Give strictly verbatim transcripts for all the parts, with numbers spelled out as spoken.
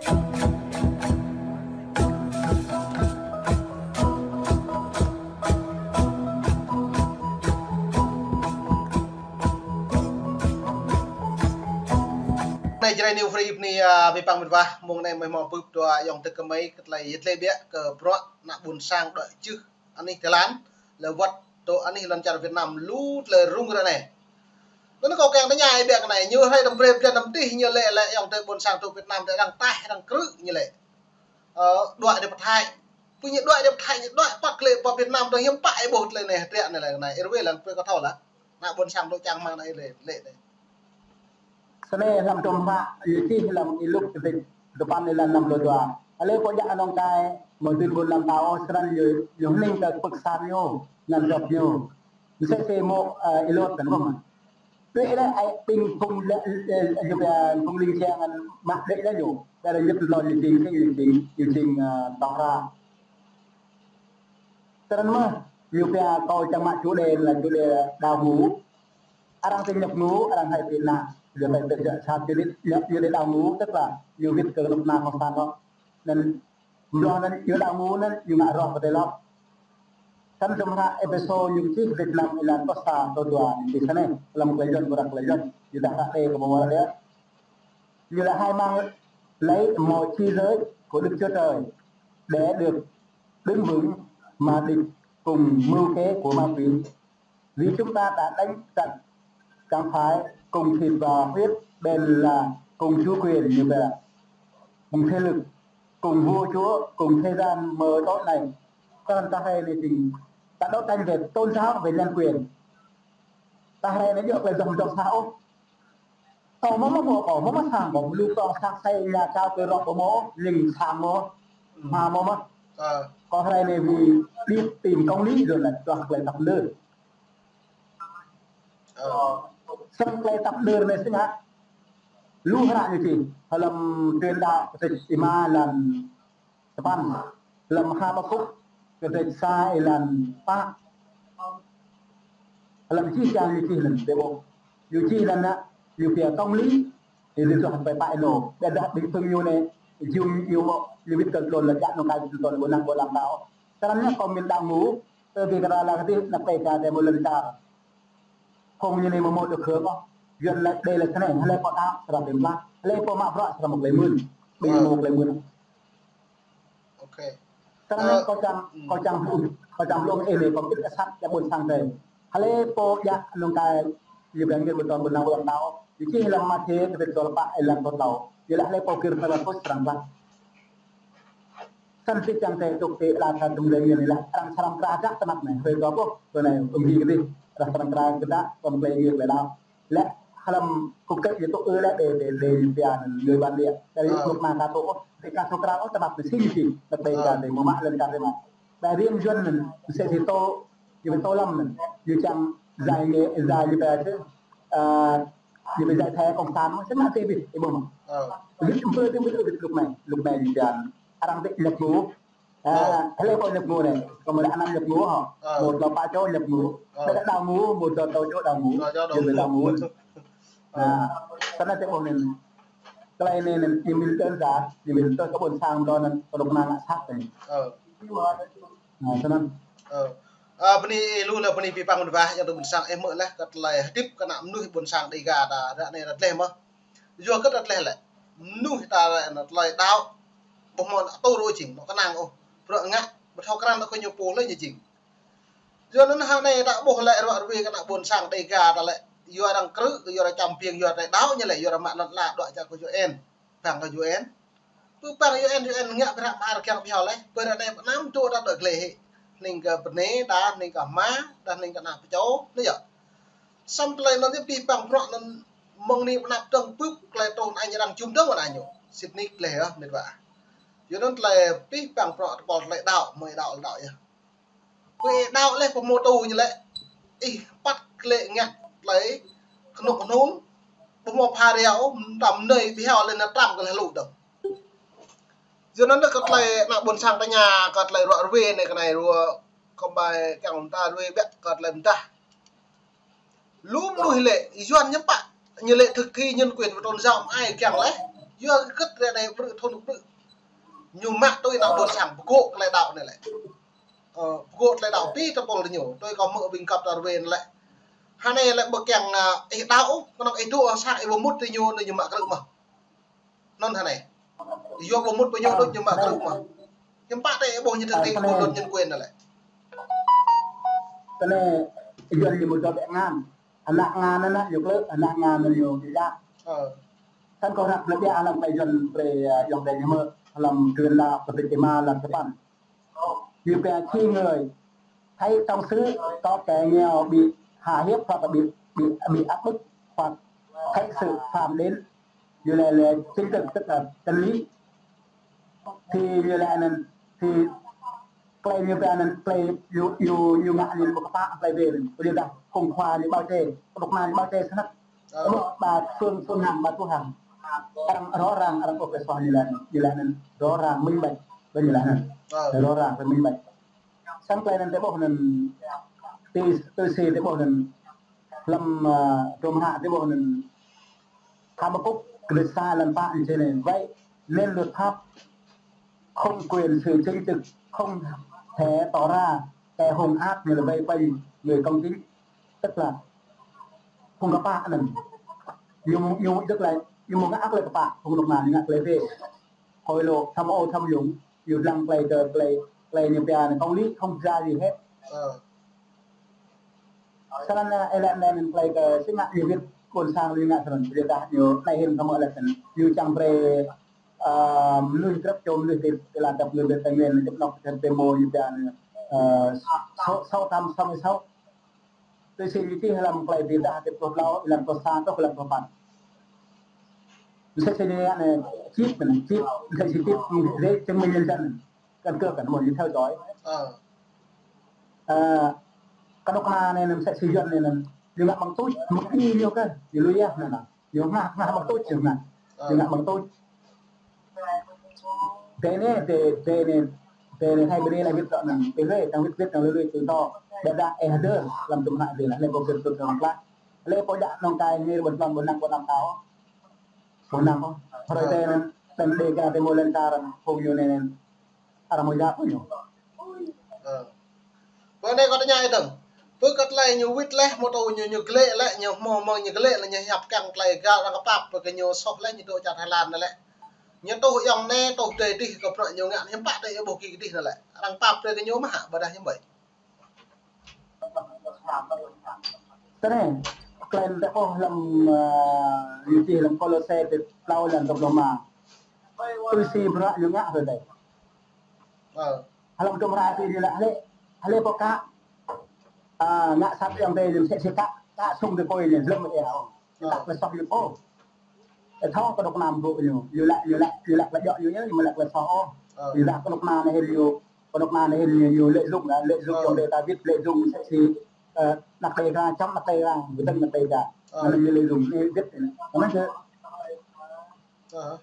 Anai Jrai New Free bơni, a, abih bang mĕt wa, mông anai mơi hmâo bưp dua ayŏng adơi kơmơi kơ tơlơi yet lĕ biă kơ bruă ană ƀôn sang đuaĭ čưh anih Thái Lan, lĕ wăt dŏ anih lŏn čar Việt Nam lu tơlơi rŭng răng anai. Anŭn kâo kiăng tơña ih biă kơ anai, ñu hrơi đăm brơi blan đăm tih ñu lĕ lĕ ayŏng adơi ƀôn sang dŏ Việt Nam đơi arăng taih arăng krư̆ ñu lĕ. Ơ, đuaĭ đơi pơ Thái. Pơ ñu đuaĭ đơi pơ Thái, ñu đuaĭ păk lĕ pơ Việt Nam dŏ hiư̆m pă ih ƀuh tơlơi anai hơdră anai lĕ anai. Ih ruai lăng brơi kơ thâo lah. Ană ƀôn sang dŏ čang rơmang anai lĕ, lĕ anai. Snei hlăm tơm hră, ñu čih hlăm Y-Luk kơdrêč dua păn êlan năm pluh dua. Hlơi pô djă anŏ kai, mơ̆ dưi ƀuôn ala mtao, snăn ñu, ñu hning kơ pơ̆k san ñu, ngăn dŏp ñu. Msĕ si mô̆, ơ, Y-Lôt anŭn mơ̆n. Tui lĕ ai ƀing phung lĕ, ơ, ñu pia phung ling jang ngăn mă đĕ lĕ ñu. Pia lĕ ñu tơlơi ñu jing, ñu jing, ñu jing, ơ, tŏ hră. Snăn mơ̆, ñu pia kâo čang mă chủ đề là chủ đề đào ngũ. Arăng tơ nhập ngũ, arăng hai tị nạn. Ñu phải tơ jă sa tị nạn, ñu, ñu đào ngũ, tức là ñu wĭt kơ kơnuk kơna cộng sản đó. Anŭn, mơ̆ anŭn, ñu đào ngũ anŭn, ñu ngă rŏh kơ tơlơi lŏ. Snăn tơm hră Êphêsô ñu čih kơdrêč năm êlan pluh sa, pluh dua, ñu čih snei, hlăm tơlơi Yuan, ƀuh tơlơi Yuan, ñu dah hră đe kơ ƀuh đe. Như là hai mạng lưới, một chi giới của Đức Chúa Trời để được đứng vững mà địch cùng mưu kế của ma quỷ. Vì chúng ta đã đánh trận chẳng phải cùng thịt và huyết, bèn là cùng chủ quyền, như vậy là cùng thế lực, cùng vua chúa, cùng thế gian mờ tối này. Còn ta hay này thì ta đấu tranh về tôn giáo, về nhân quyền. Ta hrơi anai djŏ tơlơi dŏng dŏng sa ôh. Kâo mơ̆ mă mơ̆ kâo mơ̆ mă sang kâo lu kâo sang sai nhà cao kơ rŏk kâo mơ̆, nhưng sang mơ̆, mă mơ̆ mă. Ơ. Kâo hrơi anai vì đi tìm công lý rồi là dŏ tơlơi tăp lơ. Ơ. Snăn tơlơi tăp lơ anai snăn. Lu hră ñu čih, hlăm truyền đạo kơdrêč rơma êlan sapăn, hlăm Habakuk kơdrêč sa êlan pă. Hlăm čih čang ñu čih anŭn, tơ ƀuh. Ñu čih anŭn, ñu pia công lý, ñu dưi dŏ pơ pă ênô. Ƀiădah ƀing phung ñu anai, jum ñu mơ̆, ñu wĭt kơ tơlơi lŏn djă anŏ kai tơlơi ƀu năng ƀu lăng đao. Snăn anai kâo mĭn đào ngũ, tơ bi kơ đa la kơ tih, anăp tê ka tê mơ̆ lŏn čar. Phung ñu anai mơ̆ mơ̆ được hưởng ôh. Yuan lĕ đe lĕ snei, hlơi pô đaŏ, srăng đe mơ̆, hlơi pô mă bruă, srăng mă tơlơi mưn. Ƀing mơ̆ tơlơi mưn. Ok. Snăn anai kâo čang, kâo čang, kâo čang hlŏng ih anai kâo mĭn kơ sat djă ƀôn sang tê. Hlơi pô djă anŏ kai, ñu ƀing ñu ƀu tŏng ƀu năng ƀu lăng đao. Ñu čih hlăm Mathiơ kơdrêč dua pluh pă êlan dua pluh klâo. Ñu lĕ hlơi pô gir tơlơi pơpŭ srăng ƀlă. Snăn si čang tê tŭk tê la tha tŭm lê ñu anai lĕ arăng srăng kra djă tơnap anai. Hrơi dua pluh, hrơi anai ung hi kơ tih. Arăng srăng kra djă tơnap tơlơi ñu lĕ đao. Lĕ hlăm kŭk kĕ yơh tŭ ư lĕ đe, đe, đe ñu pia anŭn, người bản địa. Đa ri kơnuk kơna ka tŭ ôh, đe ka tŭ krao ôh, tơnap anai si ñu čih, lĕ đe ka đe mơ̆ mă lŏn čar đe mă. Đa ri Yuan anŭn, msĕ si tô, ñu pia tô Lâm anŭn, ñu čang giải nghệ, giải ñu pia čih, ơ, ñu pia giải thể cộng sản, mơ̆, snăn tê bi, ih ƀuh mơ̆. Ơ. Ih ƀuh tơlơi tê bi, lŭk anai, lŭk anai ñu pia anŭn. Arăng tê nhập ngũ, À, hlơi pô nhập ngũ anai, kơ mơ̆ lĕ anăm nhập ngũ hŏ. Một là pă čô nhập ngũ. Ƀiădah đào ngũ, một là tô čô đào ngũ. Tô čô đào ngũ. Ñu đào ngũ. À, snăn tơlơi ƀuh anai. Tơlơi anai anai, ñu mĭn đơn giản, ñu mĭn tơ kơ ƀôn sang dŏ anŭn, kơ dŏ kơnang ngă sat anai. À, snăn. À, bơni lu lĕ bơni abih bang mơ̆n wa, ayŏng adơi ƀôn sang, ih hmư̆ lĕ, kơ tơlơi hơdip kơ ană mơnuih ƀôn sang Dêga ta, ră anai ră tleh mơ̆. Yua kơ ră tleh lĕ, mơnuih ta lĕ anŭn tơlơi đaŏ, ƀu hmâo ană tŭ rô jing, hmâo kơnang ôh, bruă ngă, ƀu thâo krăn kơ ñu pô lĕ ñu jing. Yua anŭn hăng anai ta ƀuh lĕ ruă ruê kơ ană ƀôn sang Dêga ta lĕ, yua arăng krư̆, yua arăng čăm biêng, yua arăng đaŏ ñu lĕ, yua arăng mă lŏn ala đuaĭ čar kơ U N, pơ̆ng kơ U N. Pơ̆ng U N, U N ngă bruă mơar kiăng pioh lĕ, pơ ră anai pơ anăm tŭ ta đuaĭ gleh hĭ. Hning kơ bơnai, đa hning kơ hma, đa hning kơ ană pơčô, anai yơh. Samơ̆ tơlơi anŭn yơh abih bang bruă anŭn mơ̆ng anai pơ anăp dơ̆ng bưp tơlơi tơ̆ anai arăng jum dơ̆ng ană ñu. Sĭt nik gleh yơh, mĕt wa. Yua anŭn tơlơi abih bang bruă tơpul tơlơi đaŏ, mơi đaŏ đaŏ yơh. Ƀu đaŏ lĕ pơhmutu ñu lĕ. Ih păt klĕ ngă tơlơi kơnuk kơnung. Ƀu hmâo pha reo, tam nơi ƀu heo lĕ ană tram kơ lĕ lu dơ̆ng. Yua anŭn kơ tơlơi ană ƀôn sang tơña, kơ tơlơi ruă ruê anai kơ anai ruă, kơ ƀai kiăng ta ruê biă kơ tơlơi mơdah. Lu mơnuih lĕ, Yuan ñu pă, ñu lĕ thực thi nhân quyền và tôn giáo mă ai kiăng lĕ. Yua kơ kơ̆t ră anai ƀrư̆ thun ƀrư̆. Ñu mă tui ană ƀôn sang pơgŏ tơlơi đaŏ anai lĕ. Ơ, pơgŏ tơlơi đaŏ pi tơpul tơ ñu. Tui kâo hmư̆ ƀing găp tơrwên lĕ. Hơnai lĕ ƀu kiăng, ơ, ih đaŏ, kơnơ̆ng ih dŏ sang ih ƀu mŭt tơ ñu, ñu mă krư̆ mơ̆n. Anŭn hơnai. Yua ƀu mŭt ƀu ñu đôč ñu mă krư̆ mơ̆n. Hiư̆m pă tĕ ƀuh ñu thực thi bộ luật nhân quyền anai lĕ. Tơlơi Yuan ñu mŭt dŏ ƀĕ ngăn. Ană ngăn ană ñu klĕ, ană ngăn ñu ƀiă. Ơ. Săn kâo ră plơi ƀiă hlăm plơi Yuan plơi, ơ, Yuan plơi ñu mơ̆ hlăm truyền đạo kơ plơi Tima hlăm Japan. Ñu pia khi người thấy công sự có kẻ nghèo bị hạ hiếp hoặc là bị, bị, bị áp bức hoặc thấy sự phạm đến, như là, là chính trực, tức là chân lý, thì như là nên, thì plơi ñu pia nên plơi ñu, ñu, ñu ngă ñu ƀu kơpă plơi dih, plơi dah phung khua ñu bao che, kơnuk kơna ñu bao che snăk. Ơ. Ƀu ba Phương, Phương Hằng, ba Thu Hằng. Arăng rõ ràng, arăng ƀu kơ soh ñu laĭ, ñu laĭ anŭn rõ ràng minh bạch, ƀu ñu laĭ anŭn. Ơ. Rõ ràng và minh bạch. Sang plơi anŭn tơƀuh anŭn, tui, tui si tơƀuh anŭn, hlăm, ơ, Rôm Hạ tơƀuh anŭn, Habakuk kơđi sa lăn pă ñu čih anai: Vậy nên luật pháp không quyền sự chính trực, không thể tỏ ra kẻ hung ác, như là vây quanh người công chính. Tức là phung kơpă anŭn. Ñu, ñu, tức là ñu ngă tơlơi kơpă, phung kơnuk kơna ñu ngă tơlơi dih. Hối lộ, tham ô, tham nhũng, ñu lăng plơi kơ plơi, plơi ñu pia anai công lý không ra gì hết. Ơ. Săn anai, ơ, lĕ anai plơi kơ si ngă ñu wĭt ƀôn sang ñu ngă săn anŭn. Ƀiădah ñu anai hĭn kơ mơ̆ lĕ săn. Ñu čang brơi, ơ, mơnuih grăp čô mơnuih ti, ti la dăp ñu wĭt Tây Nguyên, ñu djŏp anŏ kơ demo ñu pia anai, ơ, sáu, sáu trăm sáu mươi sáu. Tui si ñu čih hlăm plơi Ƀiădah ti pluh klâo, hlăm pluh sa truh hlăm pluh păn. Msĕ si ñu anai chip anai, chip, msĕ si chip, giấy chứng minh nhân dân, căn cước anai, mơ̆ ñu theo dõi. Ơ. Ơ, kơnuk kơna anai, msĕ si Yuan anai, ñu ngă ƀăng tuč, mơ̆ng ih ñu kơ, ñu lui yơh anai. Ñu ngă, ngă ƀăng tuč, ñu ngă. Ơ. Ñu ngă ƀăng tuč. Dêh anai, dêh, dêh anai, dêh anai Thái Bình anai wĭt dŏ anŭn, ih wĭt, arăng wĭt, wĭt, arăng lui lui tui tŏ. Ƀiădah ih hơdơr, hlăm tŭm ană dih lah, lĕ ƀu gir tŭ tơlơi klă. Lĕ ƀu djă nong kai ngir ƀôn lan ƀu năng ƀu năng kâo. Ƀu năng ôh. Hrơi tơ anŭn, tơl Dega tơ mơ̆ lŏn čar, phung ñu anai, arăng mơ̆ yap ñu. Ơ. Pơ anai kâo tơña ih dơ̆ng. Pơ kơ tơlơi ñu wĭt leh, mơ̆ tŭ ñu, ñu glĕ leh, ñu hmâo hmâo ñu glĕ leh, ñu hiăp kiăng tơlơi găl arăng kơpap, pơ kơ ñu soh leh, ñu dŏ čar Thái Lan anai lĕ. Ñu tuh ayŏng anai, tuh drơi dih kơ bruă ñu ngă, hiư̆m pă tơlơi ƀuh gih kơ dih anai lĕ. Arăng pap brơi kơ ñu mơ̆ hă, ƀôdah hiư̆m ƀơi. Tơlơi, tơlơi tơƀuh hlăm, ơ, ñu čih hlăm Kôlôse ti klâo lăn dua pluh lima. Tui si bruă ñu ngă hrơi tơ. Ơ. Hlăm tŭm rai ti ñu lĕ, hlĕ, hlĕ pô kă. Ơ, ngă sat ayŏng adơi ñu msĕ si kă, kă sung ti kôi ñu lơ̆m ih ôh. Ơ. Kă tơlơi soh ñu ôh. Ơ, thâo kơnuk kơna ƀu ñu, ñu laĭ, ñu laĭ, ñu laĭ tơlơi djŏ ñu yơh, ñu laĭ tơlơi soh ôh. Ơ. Ñu laĭ kơnuk kơna anai hĭn ñu, kơnuk kơna anai hĭn ñu, ñu lợi dụng, lợi dụng ayŏng adơi ta wĭt, lợi dụng msĕ si, ơ, ană Dega, čăm ană Dega, gơdơ̆ng ană Dega. Ơ. Anŭn ñu lợi dụng, ñu wĭt. Anŭn yơh. Ơ.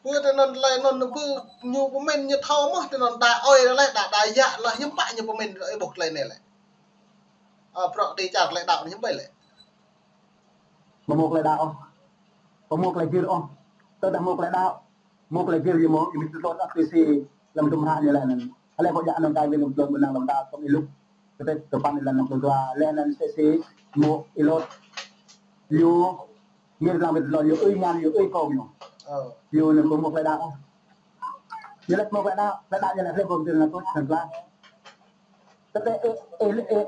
Pơ tơ anŭn tơlơi anŭn pơ ñu pơmĭn ñu thâo mơ̆ tơ anŭn đa ơi leh, đa, đa yă leh, hiư̆m pă ñu pơmĭn ih ƀuh tơlơi anai lĕ. Ơ, bruă đĭ čar tơlơi đaŏ anai hiư̆m ƀơi lĕ. Ƀu hmâo tơlơi đaŏ ôh. Ƀu hmâo tơlơi gir ôh. Tơdah hmâo tơlơi đaŏ, hmâo tơlơi gir ñu hmâo, ñu mĭn tơlơi tui si hlăm tŭm hră ñu lĕ anŭn. Hlơi pô djă nong kai wĭt hlăm tơlơi ƀu năng hlăm ta tŭm ih lŭk. Kơ tĕt tơpăn ih lăn năm tơlơi dua, lĕ anŭn msĕ si hmâo ih lŏt. Ñu ngir lăng wĭt lŏn, ñu ơi ngăn, ñu ơi kông ñu. Ơ. Ñu anŭn ƀu hmâo tơlơi đaŏ. Ñu lĕ hmâo tơlơi đaŏ, tơlơi đaŏ ñu lĕ hlơi ƀu mĭn tơlơi tuč, tơlơi klă. Tơdah ih, ih, ih,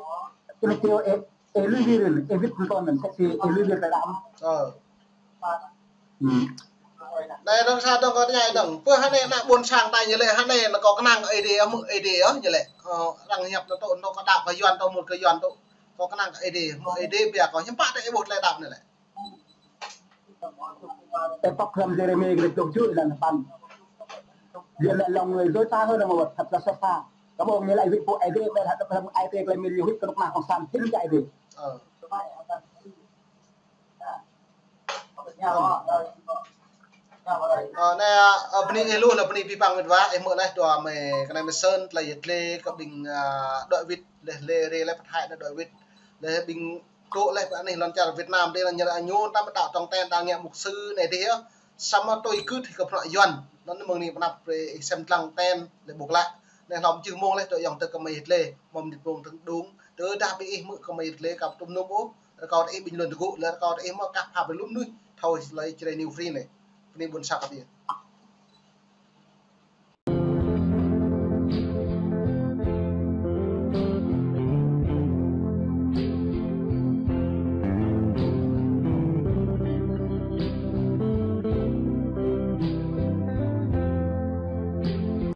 ih, ih, ih, ih lui wir, ih wĭt tơlơi anŭn, msĕ si ih lui wir tơlơi đaŏ. Ơ. Hm. Anai dơ̆ng sa dơ̆ng kâo tơña dơ̆ng. Pơ hơnai ană ƀôn sang ta ñu lĕ hơnai anŭn kâo kơnang kơ Ơi Adai, hmư̆ Ơi Adai yơh ñu lĕ. Ơ, arăng hiăp anŭn tŭ, anŭn kâo đaŏ kơ Yuan tŭ, mŭt kơ Yuan tŭ. Kâo kơnang kơ Ơi Adai, hmư̆ Ơi Adai, biă kâo hiư̆m pă tơlơi ih ƀuh tơlơi đaŏ anai lĕ. Êpok hlăm Yêrêmi kơđi pluh tơjuh lăn sapăn. Yuan laĭ lòng người dối trá hơn là một, thật là xót xa. Kâo ƀuh ñu laĭ wĭt pô Ơi Adai, ƀĕ hă tơlơi Ơi Adai tơlơi mĭn ñu wĭt kơnuk kơna cộng sản, thim kơ Ơi Adai. Ơ. Ơ, anai, ơ, bơni ih lu, lĕ bơni abih bang met wa, ih hmư̆ laih dua mơi, kơnai mơi Sơn, tơlơi yet lĕ, kơ ƀing, ơ, dŏ wĭt, lĕ, lĕ, rê, lĕ, pơthai, dŏ wĭt, lĕ, ƀing dŏ lĕ, pơ anih lŏn čar Việt Nam, dih lŏn čar Añu, ta mơ̆ đaŏ tong ten, đaŏ ngă mục sư, anai dih yơh. Samơ̆ tui gưt hĭ kơ bruă Yuan. Anŭn mơ̆ng anai pơanăp brơi ih sem lăng ten lĕ ƀuh klă. Anai hlâo mơjih mông leh tơ ayŏng adơi gơmơi hơdlơi, mơ̆ng mơnit mông tơdung. Tơdah ƀing ih hmư̆ gơmơi hơdlơi kâo tum num ôh, rơkâo tơ ih bình luận tơgŭ, lĕ rơkâo tơ ih mơ̆ kah pha brơi lu mơnuih thâo tơlơi Jrai New Free anai. Bơni ƀuôn sang kâo.